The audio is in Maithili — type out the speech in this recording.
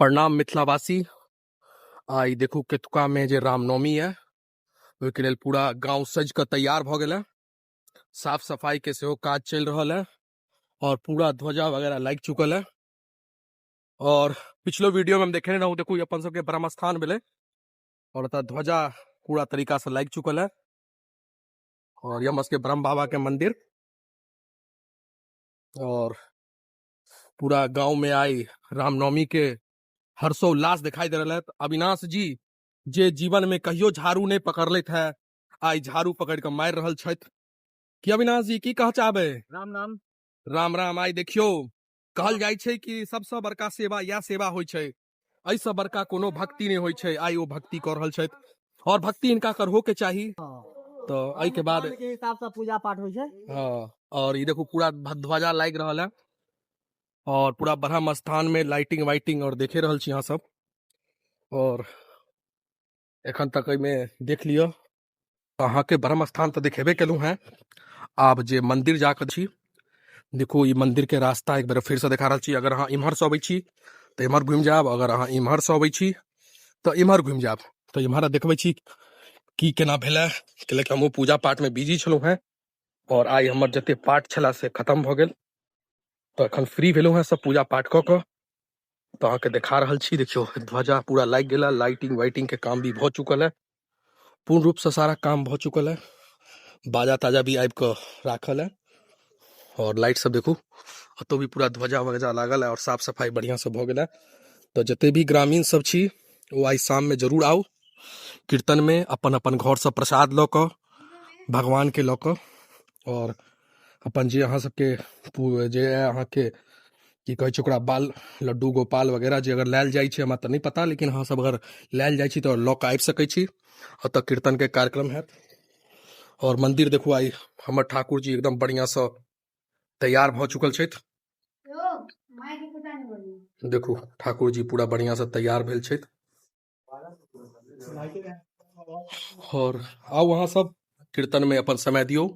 प्रणाम मिथिलावासी। आइ देखू केतुका में जे रामनवमी है ओहिके लेल पूरा गांव सज के तैयार भ गेल है। साफ सफाई के सेहो काज चलि रहल है और पूरा ध्वजा वगैरह लागि चुकल है। और पिछलो वीडियो में हम देखे रहूँ, देखू ई अपन सबके ब्रह्म स्थान भेलै और एतऽ ध्वजा पूरा तरीका से लागि चुकल है। और ये हमर सबके ब्रह्म बाबा के मंदिर और पूरा गांव में आई रामनवमी के हर्षोल्लास दिखाई दे रहा है। अविनाश जी जे जीवन में कहियो झाड़ू नहीं पकड़लथि है, आई झाड़ू पकड़ के मारि रहल छथि। की अविनाश जी की कह चाहबै? राम राम। राम राम। आई देखियो कहल जाइ छै कि सबसँ बड़का सेवा इएह सेवा होइ छै, एहिसँ बड़का कोनो भक्ति नहि होइ छै। आई ओ भक्ति कऽ रहल छथि और भक्ति हिनका करहो के चाही। तऽ एहिके बाद के हिसाब से पूजा पाठ होइ छै। हाँ, और ई देखू पूरा ध्वजा लागि रहल है और पूरा ब्रह्म स्थान में लाइटिंग वाइटिंग और देखे रहल छी अहाँ सब। और एखन तक एहिमे देख लिअ अहाँके ब्रह्म स्थान तऽ देखेबे केलहुँ हेँ। आब जे मंदिर जाकऽ छी, देखू ई मंदिर के रास्ता एक बेर फिरसँ देखा रहल छी। अगर अहाँ इम्हरसँ अबै छी तऽ इम्हर घुमि जायब, अगर अहाँ इम्हरसँ अबै छी तऽ इम्हर घुमि जायब। तऽ इम्हर देखबै छी की केना भेलै, कैलाकि हमहूँ पूजा पाठमे बिजी छलहुँ हेँ और आइ हमर जते पाठ छलए से खतम भऽ गेल। तऽ एखन फ्री भेलहुँ हेँ सब पूजा पाठ कऽ कऽ, तऽ अहाँके देखा रहल छी। देखियौ ध्वजा पूरा लागि गेल है, लाइटिंग वाइटिंग के काम भी भऽ चुकल है, पूर्ण रूप से सारा काम भऽ चुकल है। बाजा ताजा भी आबि कऽ राखल है और लाइट सब देखू एतौ भी पूरा ध्वजा वजा लागल है और साफ सफाई बढ़िया से भऽ गेल है। तऽ जते भी ग्रामीण सब छी ओ आइ शाम में जरूर आउ कीर्तन में, अपन अपन घर से प्रसाद लऽ कऽ भगवान के लऽ कऽ और अपन जे अहाँ सबके जे है अहाँके की कहै छै ओकरा बाल लड्डू गोपाल वगैरह जे अगर लायल जाइ छै, हमरा तऽ नहि पता, लेकिन अहाँ सब अगर लायल जाइ छी तऽ लऽ कऽ आबि सकै छी। ओतऽ कीर्तन के कार्यक्रम हैत। और मंदिर देखू आइ हमर ठाकुर जी एकदम बढ़िया से तैयार भऽ चुकल छथि। देखू ठाकुर जी पूरा बढ़िया से तैयार भेल छथि। और आउ अहाँ सब कीर्तन में अपन समय दियौ।